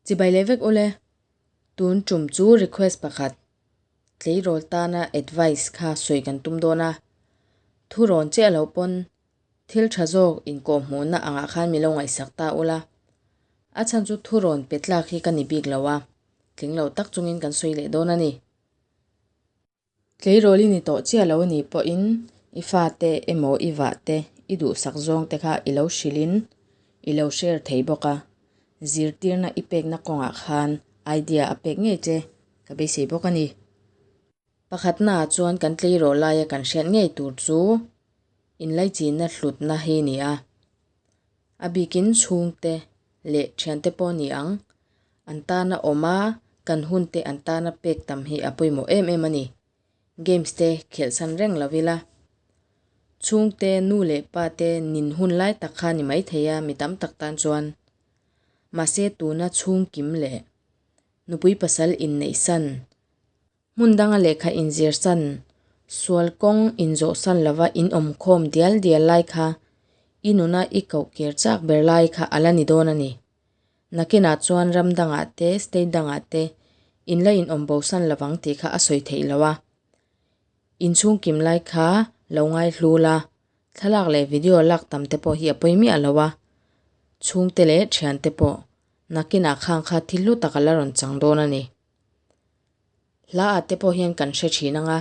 Chibai leh vek ule. Tun tum chu request pakhat tleirawl tana advice kha sawi kan tum dawn a. Thu rawn chiah lo pawn thil tha zawk inkawhhmuhna angah khan mi lo ngaihsak ta ula. A chhan chu thu rawn pe tlak hi ka ni bik lo a, tling lo tak chungin kan sawi leh dawn a ni. Tleirawl i ni tawh chiah lo a nih pawhin i fate emaw i vahte i duhsak zawngte kha i lo hrilhin i lo share thei bawk a, zirtirna i pekna kawngah khan idea a pek ngei che ka beisei bawk a ni. Pakhatnaah chuan kan tleirawl laia kan hriat ngei tur chu inlaichinna hlutna hi a ni a, a bikin chhungte leh thiante pawh a ni ang, an tana awm a, kan hunte an tana pek tam hi a pawimawh em em a ni. Games te khelh chhan reng lo ila. Chhungte, nu leh pa te nin hun lai tak kha ni maithei a mi tam tak tan chuan. Mahse tuna chhungkim leh nupui pasal inneihsan Hmun danga lehkha inzirsan, sual kawng inzawhsan lova in awmkhawm dial dial lai kha i nuna i koh kir chak ber lai kha a la ni dawn a ni. Nakinah chuan ram dangah te, state dangah te in la inawm bosan lovang tih kha a sawi theih lo a. Inchhungkim lai kha lo ngai hlu la, thlalak leh video lak tam te pawh hi a pawi miah lo a. Chhungte leh thiante pawh nakinah khang kha thil hlu tak a la rawn chang dawn a ni. Hla ah te pawh hian kan hre thin ang a,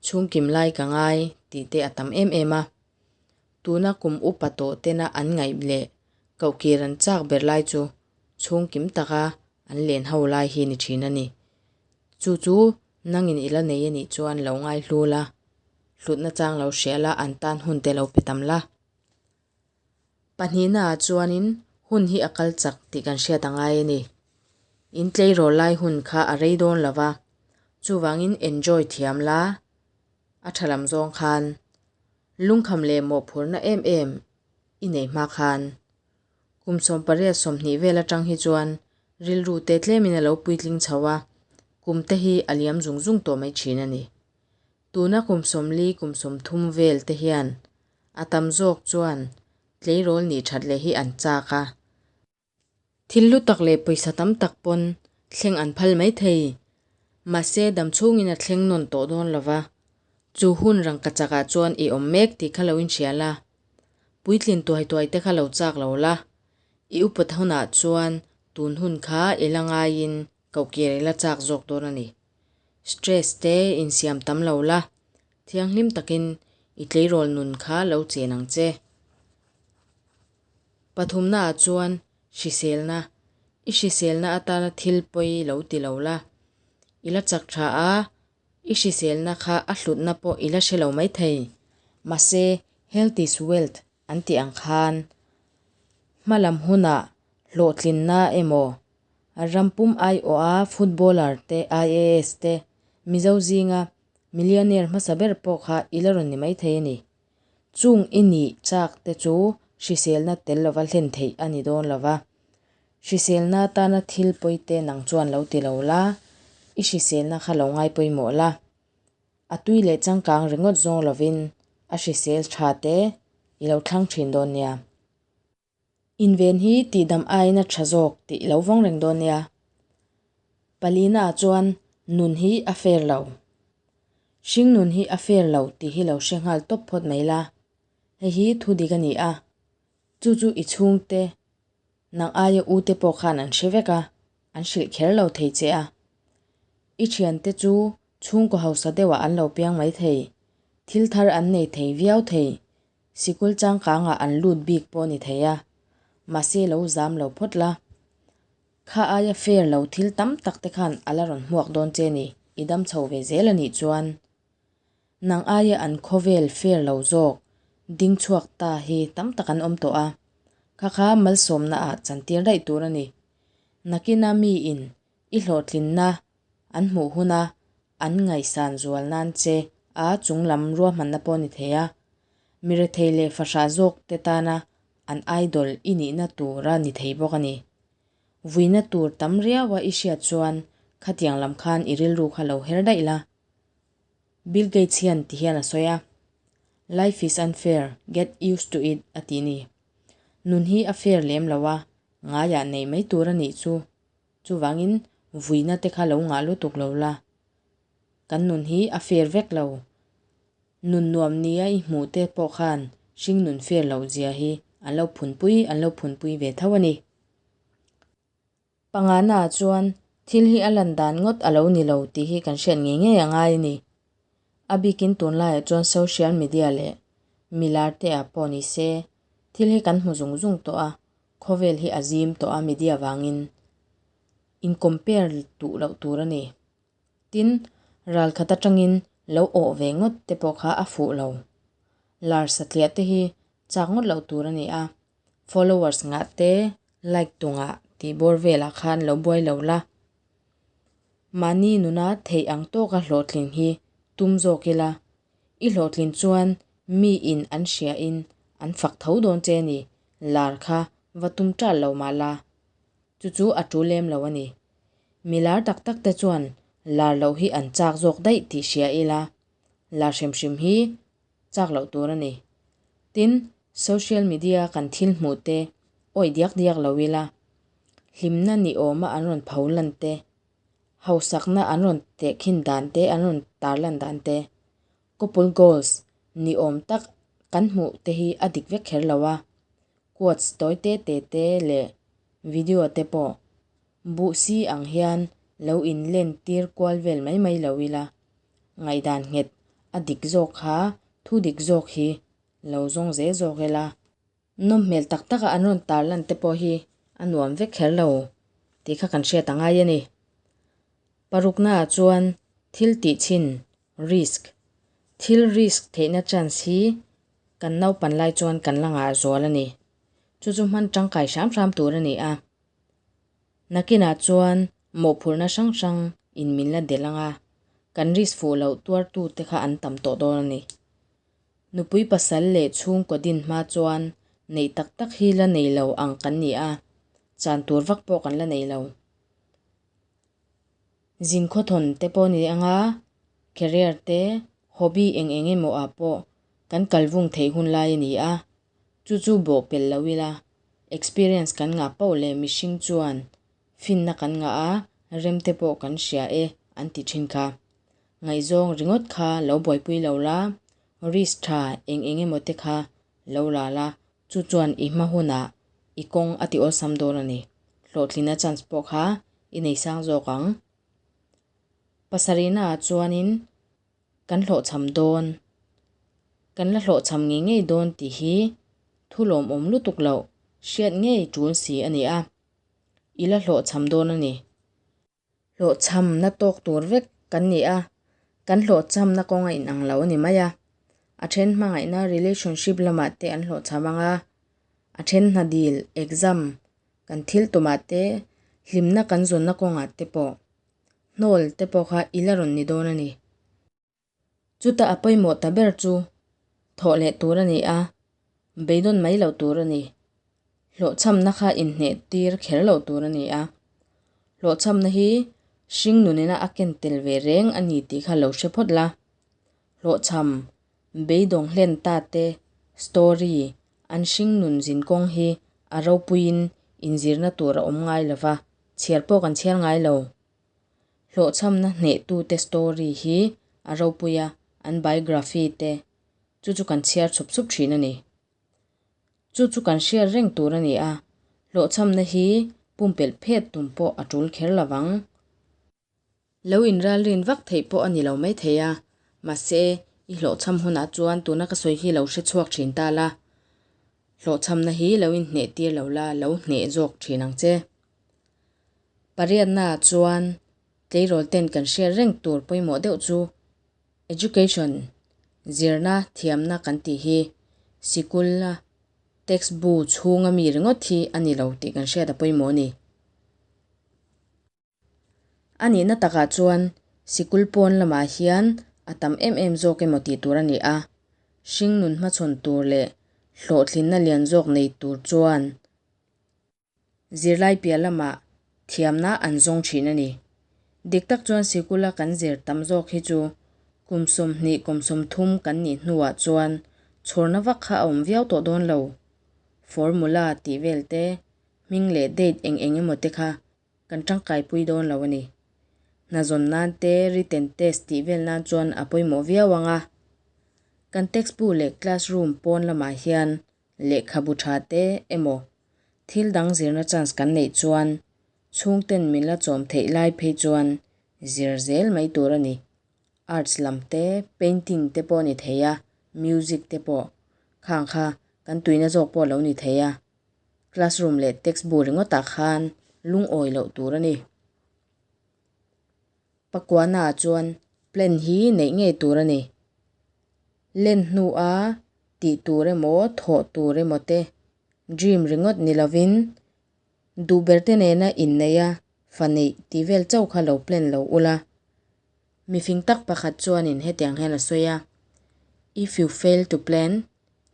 chhungkim lai ka ngai tih te a tam em em a. Tuna kum upa tawh tena an ngaih leh kohkir an chak ber lai chu chhungkim taka an len ho lai hi ni thin a ni. Chu chu nangin i la nei a nih chuan lo ngai hlu la, hlutna chang lo hria la an tan hun te lo pe tam la. Pahnihnaah chuanin hun hi a kal chak tih kan hriat a ngai a ni. In tleirawl lai hun kha a rei dawn lo va, chuvangin enjoy thiam la, a tha lam zawng khan lungkham leh mawhphurhna em em i nei hma khan kum 18 20 vel atang hi chuan rilru te tlemin a lo puitling chho a, kum te hi a liam zung zung tawh mai thin a ni. Tuna kum 40 kum 30 vel te hian A tam zawk chuan tleirawl nih that leh hi an chak a. Thil hlu tak leh pawisa tam tak pawn thleng an phal mai thei. Mahse damchhungin a thleng nawn tawh dawn lo va. Chu hun rangka chakah chuan i awm mek tih kha lo inhria la. Puitlin tuai tuai te kha lo chak lo la. I upat hunah chuan tun hun kha i la ngaiin kohkir i la chak zawk dawn a ni. Stress te insiam tam lo la, thianghlim takin i tleirawl nun kha lo chen ang che. Pathumnaah chuan hriselna, i hriselna atana thil pawi lo ti lo la. I la chak tha a, i hriselna kha a hlutna pawh i la hre lo maithei. Mahse, health is wealth an tih ang khan hmalam hunah hlawhtlinna emaw Rampum aiawha footballer te, IAS te, Mizo zinga millionaire hmasa ber pawh kha i la rawn ni maithei a ni. Chung i nih chak te chu hriselna tel lova hlen theih a ni dawn lova. Hriselna tana thil pawi te nang chuan lo ti lo la, i hriselna kha lo ngai pawimawh la. A tui leh changkang ringawt zawng lovin a hrisel tha te i lo thlang thin dawn nia. Inven hi tihdam aiin a tha zawk tih i lo vawng reng dawn nia. Palina ah chuan nun hi a fair lo. Hring nun hi a fair lo tih hi lo hre nghal tawp phawt mai la. Hei hi thu dik a ni a. Chu chu i chhungte, nang aia u te pawh khan an hre vek a, an hrilh kher lo thei che a. I thiante chu Chhungkaw hausa deuhah an lo piang mai thei. Thil thar an nei thei viau thei. Sikul changkangah an lut bik pawh ni thei a. Mahse lo zam lo phawt la. Kha aia fair lo thil tam tak te khan a la rawn hmuak dawn che ni, i dam chho ve zel a nih chuan. Nang aia an khawvel fair lo zawk ding chhuak ta hi tam tak an awm tawh a. Kha kha malsawmna ah chantir daih tur a ni. Nakina miin i hlawhtlinna An hmuh huna an ngaihsan zual nan che a chunglam ruahmanna pawh ni thei a, mi rethei leh fahrah zawk te tana an idol i nihna tura ni thei bawk a ni. Vuina tur tam riaua i hriat chuan khatiang lam khan i rilru kha lo her daih la. Bill Gates hian ti hian a sawi a, Life is unfair, get used to it a ti ni. Nun hi a fair lem lo a, ngaiah neih mai tur a nih chu. Chuvangin vuina te kha lo ngah lutuk lo la. Kan nun hi a fair vek lo. Nun nuam nia i hmuh te pawh khan hringnun fair loh zia hi an lo phunpui an lo phunpui ve tho a ni. Pangana ah chuan thil hi a lan dan ngawt a lo ni lo tih hi kan hriat ngei ngei a ngai a ni. A bikin tunlaiah chuan social media leh milar te ah pawh ni se thil hi kan hmu zung zung tawh a, khawvel hi a zim tawh a media vangin in compare duh loh tur a ni. Tin, ralkhat atangin lo awh ve ngawt te pawh kha a fuh lo. Lar satliah te hi chak ngawt loh tur a ni a, followers ngah te, like tu ngah tih bawr velah khan lo buai lo la. Mahni nuna theih ang tawka hlawhtling hi tum zawk ila, i hlawhtlin chuan mi in an hria in an fak tho dawn che ni, lar kha va tum ṭal lo mah la. Chu chu a ṭul lem lo a ni. Mi lar tak tak te chuan lar loh hi an chak zawk daih tih hria ila, lar hrim hrim hi chak loh tur a ni. Tin, social media kan thil hmuh te awih diak diak lo ila, hlimna ni awma an rawn pho lan te, hausakna an rawn tehkhin dan te, an rawn tarlan dan te, couple goals ni awm tak kan hmuh te hi a dik vek kher lo a, quotes tawi te te te leh video te pawh buh si ang hian lo in len tir kual vel mai mai lo ila, ngaihdan nghet a dik zawk kha thu dik zawk hi lo zawng zel zawk ila. Nawm hmel tak taka an rawn tarlan te pawh hi a nuam vek kher lo tih kha kan hriat a ngai a ni. Paruknaah chuan thil tih chhin, risk, thil risk theihna chance hi kan naupan lai chuan kan la ngah zual a ni. Chu chu hman tangkai hram hram tur a ni a. Nakinah chuan mawhphurhna hrang hrang in min la delh ang a, kan risk fuh loh tuartu te kha an tam tawh dawn a ni. Nupui pasal leh chhungkaw din hma chuan neih tak tak hi la nei lo ang kan ni a, chan tur vak pawh kan la nei lo. Zin khawthawn te pawh ni anga career te, hobby eng eng emaw ah pawh kan kal vung theih hun lai a ni a, chu chu bawh pelh lo ila, experience kan ngah poh leh mihring chuan finna kan ngah a, rem te pawh kan hria e an ti thin kha. Ngaihzawng ringawt kha lo buaipui lo la, risk tha eng eng emaw te kha lo la la, chu chuan i hma hunah i kawng a ti awlsam dawn a ni. Hlawhtlinna chance pawh kha i nei sang zawk ang. Pasarihna ah chuanin kan hlawhchham dawn, kan la hlawhchham ngei ngei dawn tih hi thu lawmawm lutuk loh hriat ngei tul si a ni a, i la hlawhchham dawn a ni. Hlawhchhamna tawk tur vek kan ni a, kan hlawhchhamna kawng a inang lo a ni mai a. A then hmangaihna relationship lamah te an hlawhchham ang a, a then hna dil, exam, kan thil tumah te, hlimna kan zawnna kawngah te pawh hnawl te pawh kha i la rawn ni dawn a ni. Chuta a pawimawh ta ber chu thawh leh tur a ni a, beidawn mai loh tur a ni. Hlawhchhamna kha inhneh tir kher loh tur a ni a. Hlawhchhamna hi hring nunina a ken tel ve reng a ni tih kha lo hre phawt la. Hlawhchham, beidawng hlen ta te story, an hring nun zinkawng hi a ropuiin inzirna tur a awm ngai lova, chhiar pawh kan chhiar ngai lo. Hlawhchhamna hnehtute story hi a ropui a, an biography te chu chu kan chhiar chhup chhup thin a ni. Chu chu kan hriat reng tur a ni a, hlawhchhamna hi pumpelh phet tum pawh a tul kher lo vang. Lo inralrin vak theih pawh a ni lo maithei a, mahse i hlawhchham hunah chuan tuna ka sawi hi lo hre chhuak thin ta la, hlawhchhamna hi lo inhneh tir lo la, lo hneh zawk thin ang che. Pariatnaah chuan tleirawl ten kan hriat reng tur pawimawh deuh chu Education, zirna, thiamna kan tih hi sikul a text bu chhunga mi ringawt hi a ni lo tih kan hriat a pawimawh a ni. A nihna takah chuan sikul pawn lamah hian a tam em em zawk emaw tih tur a ni a, hringnun hmachhawn tur leh hlawhtlinna lian zawk nei tur chuan Zirlai piah lamah thiamna an zawng thin a ni. Dik tak chuan sikula kan zir tam zawk hi chu kum 20 kum 30 kan nih hnuah chuan chhawrna vak kha a awm viau tawh dawn lo. Formula tih vel te, hming leh date eng eng emaw te kha. kan tangkaipui dawn lo a ni. Hna zawn nan te, written test tih vel nan chuan a pawimawh viau ang a. Kan textbook leh classroom pawn lamah hian lehkhabu tha te emaw thil dang zirna chance kan neih chuan chhungten min la chawm theih lai phei chuan zir zel mai tur a ni. Arts lam te, painting te pawh a ni thei a, music te pawh khang kha kan tuina zawk pawh a lo ni thei a. Classroom leh textbook ringawtah khan lungawi loh tur a ni. Pakuana chuan plan hi neih ngei tur a ni. Len hnua tih tur emaw thawh tur emaw te dream ringawt ni lovin duh ber te nena inneih a fa neih tih vel chauh kha lo plan lo ula. Mifing tak pakhat chuanin hetiang hian a sawi a, If you fail to plan,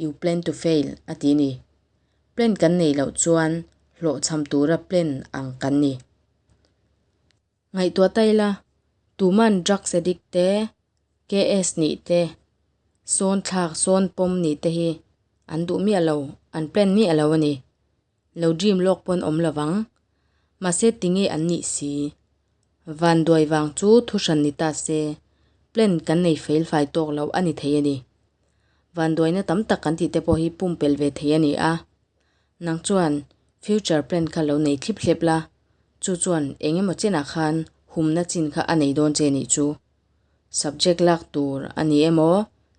you plan to fail a ti ni. Plan kan neih loh chuan hlawhchham tura plan ang kan ni. Ngaihtuah ta ila, tuman drugs addict te, KS nih te, sawn thlak, sawn pawm nih te hi an duh miah lo, an plan miah lo a ni. Lo dream lawk pawn awm lovang. Mahse tinge an nih si? Vanduai vang chu thu hran ni ta se, plan kan nei fel fai tawk lo a ni thei a ni. Vanduaina tam tak kan tih te pawh hi pumpelh ve thei a ni a. Nang chuan future plan kha lo nei thlip thlep la, chu chuan eng emaw chenah khan humna chin kha a nei dawn che nih chu. Subject lak tur a ni emaw,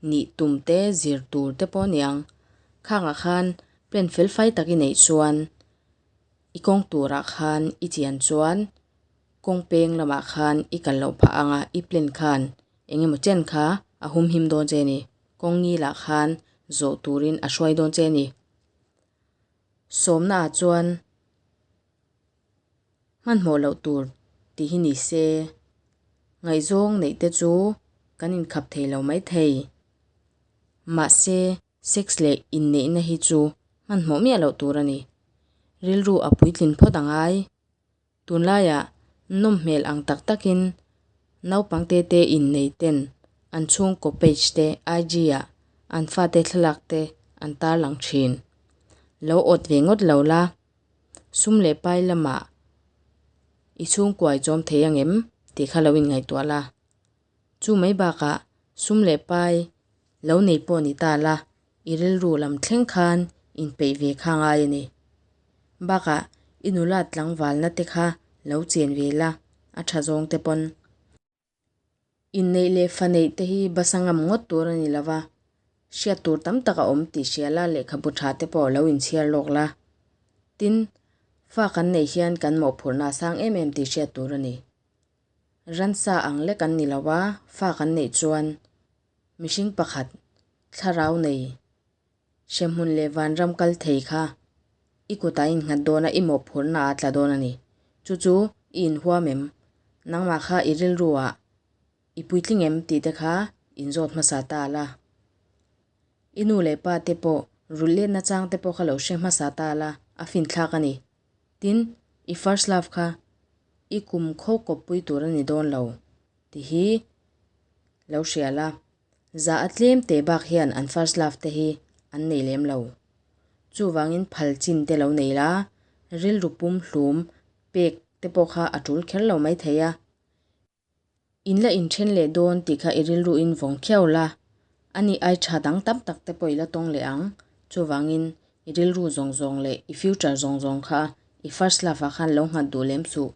nih tum te, zir tur te pawh a ni ang. Khangah khan plan fel fai tak i neih chuan i kawng turah khan i chian chuan kawng peng lamah khan i kal loh phah ang a, i plan khan eng emaw chen kha a humhim dawn che a ni. Kawng ngilah khan zawh turin a hruai dawn che a ni. Sawmnaah chuan hmanhmawh loh tur tih hi ni se, ngaihzawng neih te chu kan inkhap thei lo mai thei. Mahse, sex leh inneihna hi chu hmanhmawh miah loh tur a ni. Rilru a puitlin phawt a ngai. Tunlaiah nawm hmel ang tak takin naupang te te innei ten an chhungkaw page te IG ah an fate thlalak te an tarlang thin. Lo awt ve ngawt lo la, sum leh pai lamah i chhungkua i chawm thei angem tih kha lo inngaihtuah la. Chu mai bakah sum leh pai lo nei pawh ni ta la, i rilru lam thleng khan inpeih ve kha ngai a ni. Bakah i nula tlangvalna te kha lo chen ve la, a tha zawng te pawn. Inneih leh fa neih te hi basa ngam ngawt tur a ni lo va, hriat tur tam tak a awm tih hria la lehkhabu tha te pawh lo inchhiar lawk la. Tin, fa kan neih hian kan mawhphurhna a sang em em tih hriat tur a ni. Ransa ang lek an ni lo a, fa kan neih chuan mihring pakhat thlarau nei hremhmun leh vanram kal thei kha i kutah i innghat dawn a, i mawhphurhna a tla dawn a ni. Chu chu i inhuam em? Nangmah kha i rilru ah i puitling em tih te kha inzawt hmasa ta la. I nu leh pa te pawh rulh letna chang te pawh kha lo hre hmasa ta la, a finthlak a ni. Tin, i first love kha i kum khaw kawppui tur a ni dawn lo tih hi lo hria la. Za a tlem teh bak hian an first love te hi an nei lem lo. Chuvangin phal chin te lo nei la, rilru pum hlum pek te pawh kha a tul kher lo mai thei a. In la inthen leh dawn tih kha i rilru in vawng khiau la, ani ai tha dang tam tak te pawh i la tawng leh ang. Chuvangin i rilru zawng zawng leh i future zawng zawng kha i first love ah khan lo nghat duh lem suh.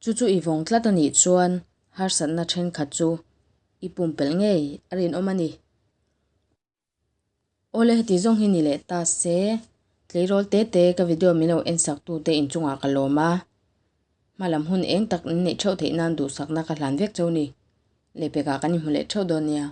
Chu chu i vawng tlat a nih chuan harsatna thenkhat chu i pumpelh ngei a rinawm a ni. Awle heti zawng hi ni leh ta se, tleirawl te te ka video min lo en sak tu te inchungah ka lawm a, hmalam hun eng tak in neih theuh theih nan duhsakna ka hlan vek cheu ni. Lehpekah kan inhmu leh theuh dawn nia.